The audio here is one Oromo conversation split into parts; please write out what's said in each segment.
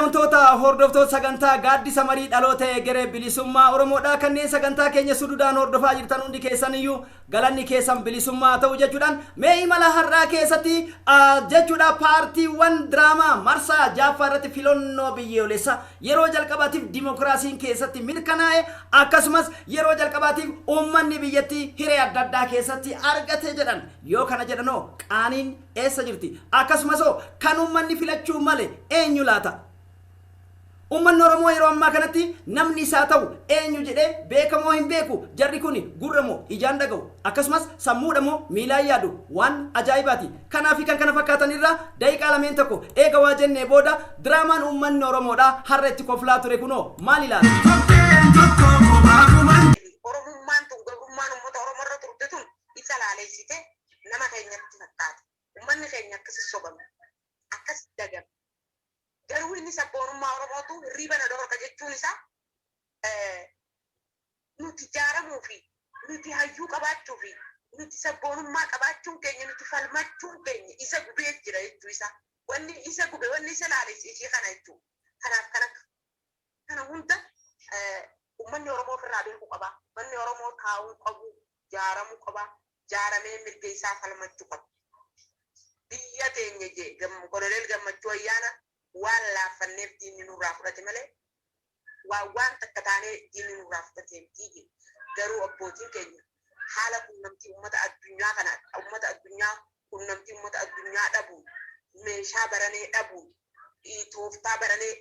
Kabajamtoota hordoftoota sagantaa Gaaddisa Marii Dhaloota Egeree Bilisummaa Oromoodha. Kanneen sagantaa keenya sududaan hordofaa jirtan hundi keessaniyyuu galanni keessan bilisummaa ta'u jechuudhaan, mee imala har'aa keessatti jechuudha, paartiiwwan diraamaa marsaa jaaffaa irratti filannoo biyyoolessaa yeroo jalqabaatiif dimokiraasiin keessatti mirkanaa'e, akkasumas yeroo jalqabaatiif uummanni biyyattii hiree adda addaa keessatti argate jedhan. Yoo kana jedhanoo qaaniin eessa jirti? Akkasumas hoo kan uummanni filachuu male eenyu laata? Uummanni Oromoo yeroo ammaa kanatti namni isaa ta'u eenyu jedhee beekamoo hin beeku. Jarri kun gurra moo ijaan dhaga'u? Akkasumas sammuudha moo miilaan yaadu? Waan ajaa'ibaati. Kanaa fi kan kana fakkaatan irraa daqiiqaa lameen tokko eega waa jennee booda, diraamaan uummanni Oromoodha har'a itti koflaa ture kunoo maali laata? Oromummaan tun, gabrummaan uummata Oromoo irra turte tun isa laaleessite nama keenyatti fakkaata. Uummanni keenya akkasi sobame. Akkas dagame. Garuu inni sabboonummaa Oromootu hirriiba na dhorka jechuun isaa, nuti jaaramuu fi nuti hayyuu qabaachuu fi nuti sabboonummaa qabaachuun keenya, nuti falmachuun keenya isa gubee jira jechuu isaa. Wanni isa gube, wanni isa laalesse ishee kana jechuudha. Kanaaf kana hunda uummanni Oromoo ofirraa beekuu qaba. Uummanni Oromoo taa'uu qabu, jaaramuu qaba. Jaaramee mirga isaa falmachuu qaba. Biyya teenya jee Koloneel Gammachuu Ayyaana, waan laaffanneef diinni nurraa fudhate malee waan takka taanee diinni nurraa fudhatee miti jee. Garuu abbootiin keenya haala quunnamtii uummata addunyaa kana, uummata addunyaa, quunnamtii uummata addunyaa dhabuun, meeshaa baranee dhabuun, tooftaa baranee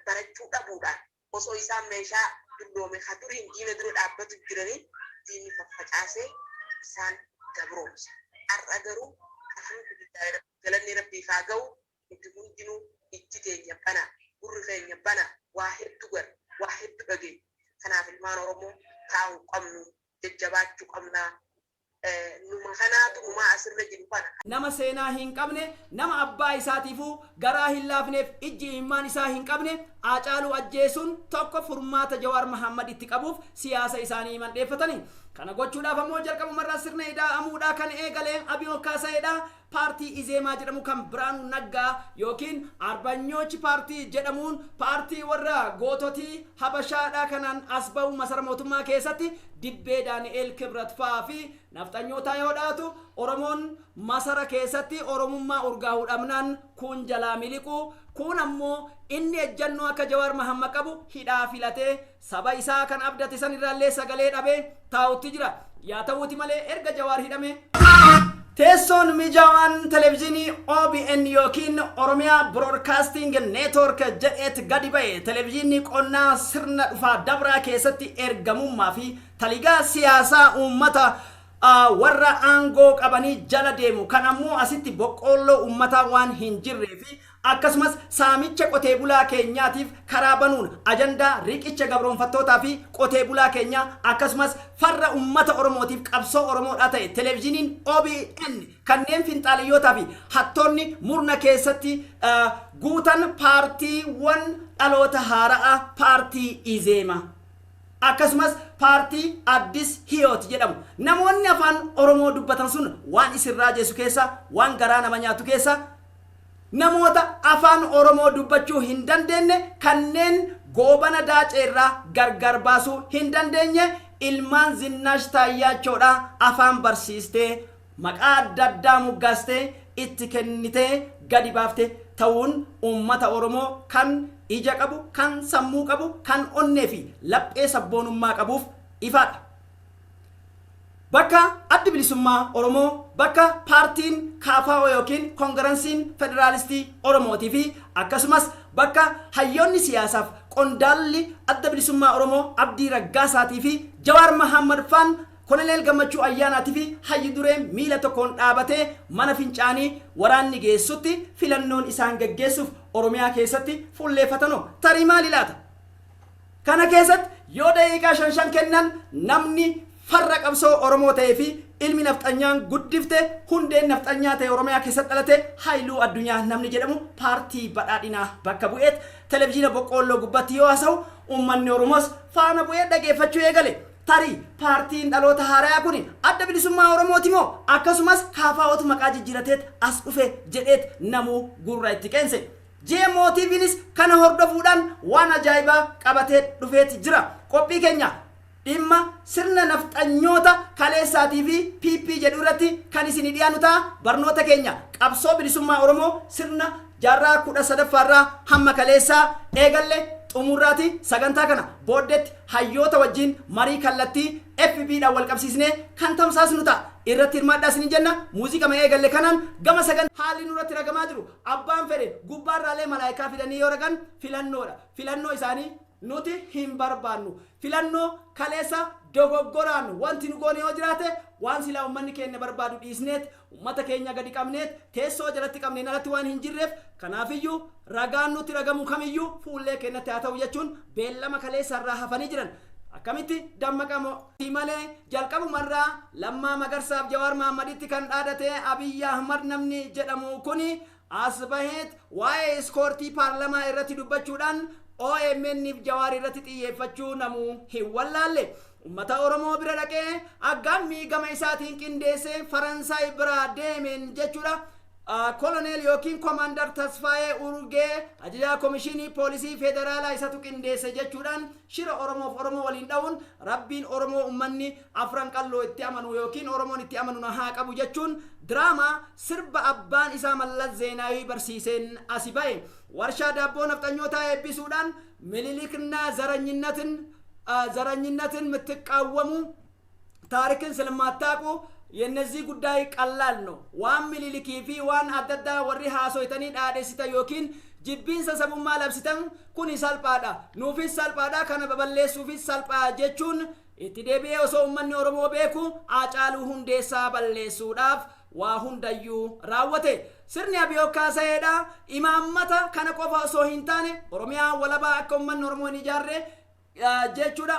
barachuu dhabuudhaan, osoo isaan meeshaa dulloome ka duriin diina dura dhaabbatu jiranii, diinni faffacaasee isaan gabroomse. Har'a garuu alhamdulillahi, galanni Rabbiif haa ga'u, nuti hundinuu ijji teenya bana, gurri keenya bana, waa hedduu gara, waa hedduu dhageenya. Kanaaf ilmaan Oromoo taa'uu qabnu, jajjabaachuu qabnaa. Numa kanaatu numaa asirra jiru kana. Nama seenaa hin qabne, nama abbaa isaatiifuu garaa hin laafneef ijji imimmaan isaa hin qabne Haacaaluu ajjeesuun tokko furmaata Jawaar Mahammad itti qabuuf siyaasa isaanii mandheeffatanii. Kana gochuudhaaf ammoo jalqabumarraa sirna ida'amuudhaa kan eegale Abiyoon Kaasayeedha. Paartii Izeemaa jedhamu kan Biraanuu Naggaa yookiin Arbanyoochi Paartii jedhamuun, paartii warra goototii Habashaadhaa kanaan as ba'u, masara mootummaa keessatti dibbee Daani'eel Kibrat fa'aa fi nafxanyootaa yoo dhaatu, Oromoon masara keessatti Oromummaa urgaa'uu dhabnaan kuun jalaa miliquu, kuun ammoo inni ejjannoo akka Jawaar Mahammad qabu hidhaa filatee saba isaa kan abdate san irraallee sagalee dhabee taa'utti jira. Yaa ta'uuti malee erga Jawaar hidhame teessoon mijaawaan televezyiinii OBN yookiin Oromiyaa Broadcasting Network jedheet gadi ba'e, televezyiinii qonnaa sirna dhufaa dabraa keessatti ergamummaa fi taligaa siyaasaa uummata warra aangoo qabanii jala deemu, kan ammoo asitti boqqoolloo uummataa waan hin jirree fi akkasumas saamicha qotee bulaa keenyaatiif karaa banuun ajandaa riqicha gabroonfattootaa fi qotee bulaa keenyaa, akkasumas farra uummata Oromootiif qabsoo Oromoodhaa ta'e televezyiiniin OBN, kanneen finxaaliyyootaa fi hattoonni murna keessatti guutan paartiiwwan dhaloota haaraa paartii Izeema, akkasumas paartii Addis Hiyoot jedhamu, namoonni afaan Oromoo dubbatan sun waan isin raajeessu keessa, waan garaa nama nyaatu keessa, namoota afaan Oromoo dubbachuu hin dandeenye, kanneen Goobana Daaceerraa gargar baasuu hin dandeenye, ilmaan Zinnaash Taayyaachoodha afaan barsiistee, maqaa adda addaa moggaastee itti kennitee gadi baafte ta'uun uummata Oromoo kan ija qabu, kan sammuu qabu, kan onnee fi laphee sabboonummaa qabuuf ifaadha. Bakka Addi Bilisummaa Oromoo, bakka paartiin KFO yookiin Koongiransiin Federaalistii Oromootii fi akkasumas bakka hayyoonni siyaasaaf qondaalli Adda Bilisummaa Oromoo Abdii Raggaasaatii fi Jawaar Mahammad faan, Koloneel Gammachuu Ayyaanaatii fi hayyu dureen miila tokkoon dhaabatee mana fincaanii waraanni geessutti filannoon isaan gaggeessuuf Oromiyaa keessatti fulleeffatanoo tarii maali laata? Kana keessatti yoo daqiiqaa shan shan kennan, namni farra qabsoo Oromoo ta'ee fi ilmi nafxanyaan guddifte, hundeen nafxanyaa ta'e, Oromiyaa keessatti dhalate, Haayiluu Addunyaa namni jedhamu paartii Badhaadhinaa bakka bu'eet televezyiina boqqoolloo gubbatti yoo haasa'u, uummanni Oromoos faana bu'ee dhageeffachuu eegale. Tarii paartiin dhaloota haarayaa kun Adda Bilisummaa Oromooti moo akkasumas KFOtu maqaa jijjiirateet as dhufe jedheet namuu gurra itti qeense. GMO TVnis kana hordofuudhaan waan ajaa'ibaa qabatee dhufeeti jira. Qophii keenya dhimma sirna nafxanyoota kaleessaatii fi PP jedhu irratti kan isinii dhiyaannu ta'a. Barnoota keenya qabsoo bilisummaa Oromoo sirna jaarraa 13ffaarraa hamma kaleessaa eegalle xumurraati. Sagantaa kana booddeetti hayyoota wajjin marii kallattii FB dhaan wal qabsiisnee kan tamsaasnu ta'a. Irratti hirmaadhaa isiniin jenna. Muuziqama eegalle kanaan gama sagantaa haalli nurratti ragamaa jiru abbaan fedhe gubbaarraalee malaayikaa fidanii yoo ragan filannoodha. Filannoo isaanii nuti hin barbaannu. Filannoo kaleessa dogoggoraan wanti nu goone yoo jiraate, waan silaa uummanni keenya barbaadu dhiisneet, uummata keenya gadi qabneet, teessoo jalatti qabneen alatti waan hin jirreef, kanaafiyyuu ragaan nuti ragamu kamiyyuu fuullee keenyatti haa ta'u jechuun beellama kaleessa irraa hafanii jiran. Akkamitti dammaqamoo malee jalqabumarraa Lammaa Magarsaaf Jawaar Mahaammaditti kan dhaadate Abiyyi Ahmad namni jedhamu kuni as baheet waa'ee iskoortii paarlamaa irratti dubbachuudhaan OMN fi Jawaar irratti xiyyeeffachuu namuu hin wallaalle. Uummata Oromoo bira dhaqee aggaammii gama isaatiin qindeessee Faransaay bira deemeen jechuudha. Koloneel yookiin Komaandar Tasfaayee Urgee, ajajaa Komishinii Poolisii Federaalaa, isatu qindeesse jechuudhaan shira Oromoof Oromoo waliin dha'uun, Rabbiin Oromoo uummanni Afran Qalloo itti amanu yookiin Oromoon itti amanu na haa qabu jechuun diraamaa sirba abbaan isaa Mallas Zeenaawii barsiiseen asi ba'e. Warshaa daabboo nafxanyootaa eebbisuudhaan ሚኒሊክና ዘረኝነትን የምትቃወሙ ታሪክን ስለማታውቁ የነዚህ ጉዳይ ቀላል ነው። Waan Mililikii fi waan adda addaa warri haasoytanii dhaadheessitan yookiin jibbiinsa sabummaa labsitan kuni salphaadha. Nuufis salphaadha, kana baballeessuufis salphaa jechuun itti deebi'ee osoo uummanni Oromoo beeku Haacaaluu Hundeessaa balleessuudhaaf waa hundayyuu raawwate. Sirni Abiyoo Kaasayeedha. Imaammata kana qofa osoo hin taane Oromiyaa walabaa akka uummanni Oromoo hin ijaarre jechuudha,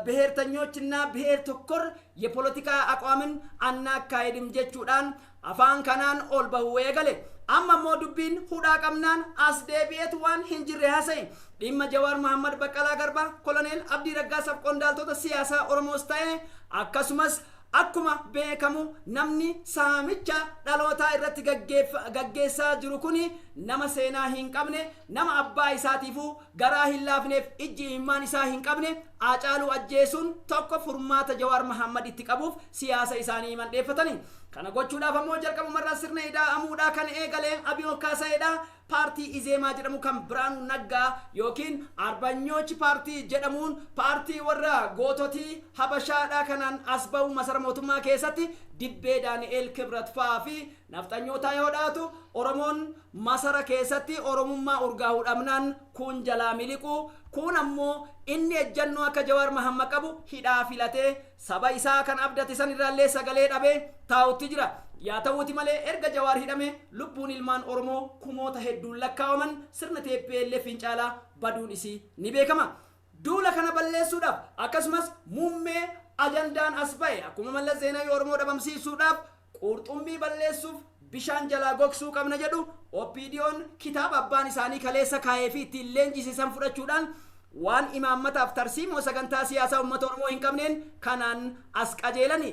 ብሔርተኞችና ብሔር ተኮር የፖለቲካ አቋምን አናካሄድም jechuudhaan afaan kanaan ol bahuu eegale. Amma immoo dubbiin hudhaa qabnaan as deebi'eetu waan hin jirre haasa'e. Dhimma Jawaar Mahammad, Baqqalaa Garbaa, Koloneel Abdii Raggaasaaf qondaaltota siyaasaa Oromoos ta'e, akkasumas akkuma beekamu namni saamicha dhalootaa irratti gaggeessaa jiru kuni nama seenaa hin qabne, nama abbaa isaatiifuu garaa hin laafneef ijji imimmaan isaa hin qabne Haacaaluu ajjeesuun tokko furmaata Jawaar Mahammad itti qabuuf siyaasa isaanii mandheeffatani. Kana gochuudhaaf ammoo jalqabumarraa sirna ida'amuudhaa kan eegale Abiyoo Kaasayeedha. Paartii Izeemaa jedhamu kan Biraanuu Naggaa yookiin Arbanyoochi Paartii jedhamuun, paartii warra goototii Habashaadhaa kanaan as ba'u, masara mootummaa keessatti dibbee Daani'eel Kibrat fa'aa fi nafxanyootaa yoo dhaatu, Oromoon masara keessatti Oromummaa urgaa'uu dhabnaan kun jalaa miliqu, kun ammoo inni ejjannoo akka Jawaar Mahammad qabu hidhaa filatee saba isaa kan abdate san irraallee sagalee dhabee taa'utti jira. Yaa ta'uuti malee erga Jawaar hidhame lubbuun ilmaan Oromoo kumoota hedduun lakkaa'aman sirna TPLF fincaalaa baduun isii ni beekama. Duula kana balleessuudhaaf akkasumas muummee ajandaan as ba'e akkuma Mallas Zeenaawii Oromoo dhabamsiisuudhaaf qurxummii balleessuuf bishaan jalaa gogsuu qabna jedhu, OPDO'n kitaaba abbaan isaanii kaleessa kaayee fi ittiin leenjisiisan fudhachuudhaan waan imaammataaf tarsiimoo sagantaa siyaasaa uummata Oromoo hin qabneen kanaan as qajeelani.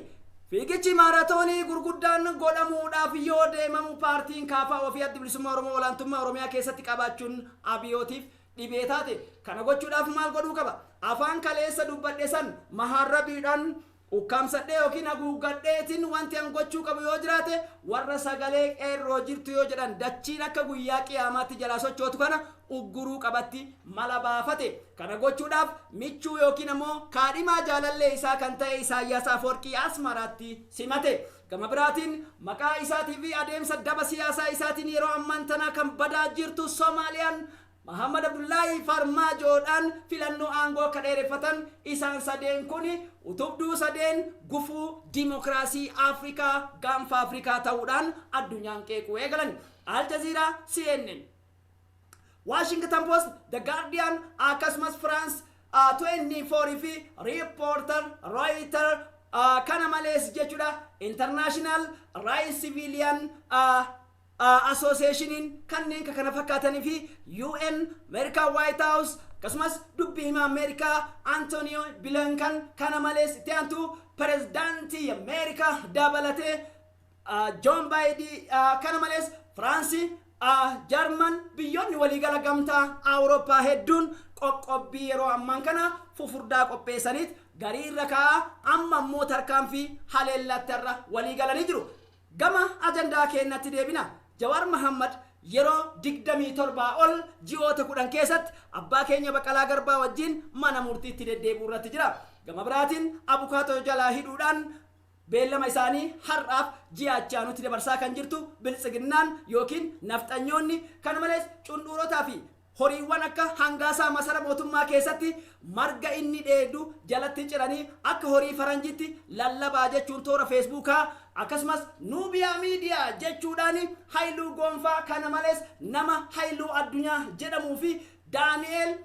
Fiigichi maaratoonii gurguddaan godhamuudhaaf yoo deemamu, paartiin KFO ofii Adda Bilisummaa Oromoo olaantummaa Oromiyaa keessatti qabaachuun Abiyootiif dhibee taate. Kana gochuudhaaf maal godhuu qaba? Afaan kaleessa dubbadhe san maharrabiidhaan ukkaamsadhee yookiin haguuggadheetiin wanti an gochuu qabu yoo jiraate, warra sagalee qeerroo jirtu yoo jedhan dachiin akka guyyaa qiyaamaatti jalaa sochootu kana ugguruu qabatti mala baafate. Kana gochuudhaaf michuu yookiin ammoo kaadhimaa jaalallee isaa kan ta'e Isaayyaas Afoorqii Asmaraatti simate. Gama biraatiin maqaa isaatii fi adeemsa daba siyaasaa isaatiin yeroo ammaan tanaa kan badaa jirtu Soomaaliyaan Muhammad Abdullahi Farmaajoodhaan filannoo aangoo akka dheereffatan, isaan sadeen kun utubduu sadeen gufuu dimokiraasii Afrikaa, Gaanfa Afrikaa ta'uudhaan addunyaan qeequu eegalan. Al Jazeera, CNN, Washington Post, The Guardian, akkasumas France 24 fi Reporter, Reuters, kana malees jechuudha International Rights Civilian Associationiin kanneen kana fakkaatanii fi UN, American White House, akkasumas dubbii himaa Ameerikaa Antonio Blinken, kana malees itti aantu pirezidaantii Ameerikaa dabalatee John Biden, kana malees Firaansi Jarman, biyyoonni waliigala gamtaa Awurooppaa hedduun qoqqobbii yeroo ammaan kana fufurdaa qopheessaniit garii irra kaa'aa, amma ammoo tarkaanfii haleellaatti irra waliigalanii jiru. Gama ajandaa keenyatti deebina. Jawaar Mahammad yeroo 27 ol ji'oota 10 keessatti abbaa keenya Baqqalaa Garbaa wajjin mana murtiitti deddeebi'uu irratti jira. Gama biraatiin abukaatoo jalaa hidhuudhaan beellama isaanii har'aaf ji'a achaanutti dabarsaa kan jirtu Biltsiginnaan yookiin nafxanyoonni. Kana malees cundhuurotaa fi horiiwwan akka hangaasaa masara mootummaa keessatti marga inni dheedu jalatti ciranii akka horii faranjitti lallabaa jechuun toora Feesbuukaa akkasumas Nuubiyaa Miidiyaa jechuudhaan Haayiluu Goonfaa, kana malees nama Haayiluu Addunyaa jedhamuu fi Daani'eel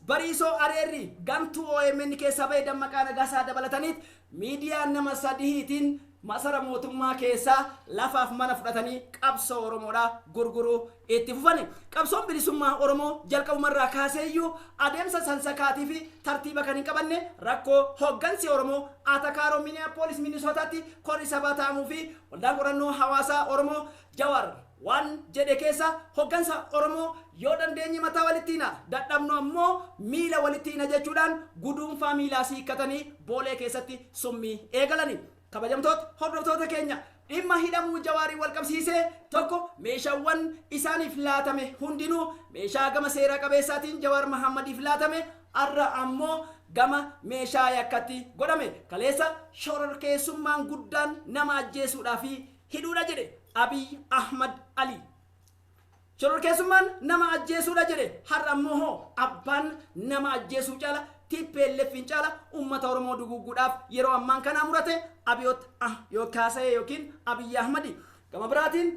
Bariisoo Areerri gantuu OMN keessaa ba'e Dammaqaa Nagaasaa dabalataniit miidiyaa nama sadiitiin masara mootummaa keessaa lafaaf mana fudhatanii qabsoo Oromoodhaa gurguruu itti fufani. Qabsoon bilisummaa Oromoo jalqabumarraa kaaseeyyuu adeemsa sansakaatii fi tartiiba kan hin qabanne rakkoo hoggansi Oromoo Atakaaroo Minneapolis Minisootaatti korri sabaa taa'amuu fi waldaan qorannoo hawaasaa Oromoo Jawar waan jedhe keessa hoggansa Oromoo yoo dandeenye mataa walitti hina, dadhabnu ammoo miila walitti hina jechuudhaan guduunfaa miilaa siikkatanii Boolee keessatti summii eegalani. Kabajamtoota hordoftoota keenya, dhimma hidhamuu Jawaarii wal qabsiisee tokko meeshaawwan isaaniif laatame hundinuu meeshaa gama seera qabeessaatiin Jawaar Mahammadiif laatame arra ammoo gama meeshaa yakkatti godhame. Kaleessa shororkeessummaan guddaan nama ajjeesuudhaa fi hidhuudha jedhe Abiy Ahmad Ali. Shororkeessummaan nama ajjeesuudha jedhe. Har'a ammoo hoo abbaan nama ajjeesuu caala TPLF caala uummata Oromoo duguuguudhaaf yeroo ammaan kana murate Abiyoot kaasa'e yookiin Abiy Ahmadi. Gama biraatiin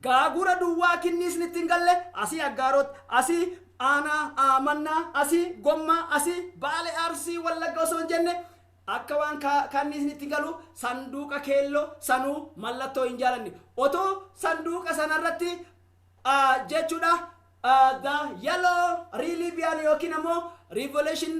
gaagura duwwaa kinniisni itti hin galle asii Aggaaroot, asii aanaa Amannaa, asii Gommaa, asii Baale, Arsii, Wallagga osoo hin jenne akka waan kanniisni itti galu sanduuqa keelloo sanuu mallattoo hin jaalanne otoo sanduuqa sanarratti jechuudha the yellow rebellion yookiin ammoo revolution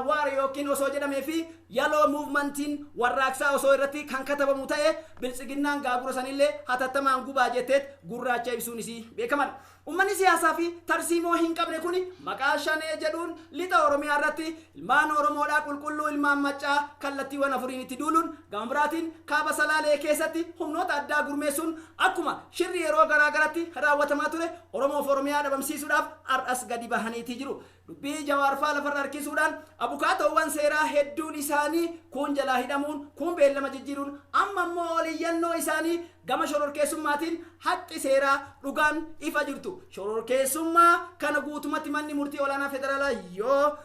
war yookiin osoo jedhamee fi yellow movementiin warraaqsaa osoo irratti kan katabamu ta'e, Biltsiginnaan gaagura sanillee hatattamaan gubaa jetteet gurraacha ibsuun isii beekamadha. Uummanni siyaasaa fi tarsiimoo hin qabne kuni maqaa Shanee jedhuun lixa Oromiyaa irratti ilmaan Oromoodhaa qulqulluu ilmaan Maccaa kallattiiwwan afuriin itti duuluun, gama biraatiin kaaba Salaalee keessatti humnoota addaa gurmeessuun akkuma shirri yeroo garaa garatti raawwatamaa ture Oromoof Oromiyaa dhabamsiisuudhaaf har'as gadi bahaniitii jiru. Dubbii Jawaarfaa lafarra harkisuudhaan abukaatoowwan seeraa hedduun isaanii kuun jalaa hidhamuun, kuun beellama jijjiiruun, amma immoo oliyyannoo isaanii gama shororkeessummaatiin haqi seeraa dhugaan ifa jirtu. Shororkeessummaa kana guutumatti manni murtii olaanaa federaalaa yoo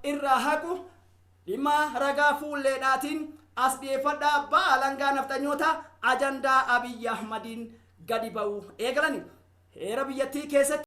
irraa haqu dhimma ragaa fuulleedhaatiin as dhiyeeffadhaa abbaa alangaa nafxanyoota ajandaa Abiyyi Ahmadiin gadi ba'uu eegalani. Heera biyyattii keessatti.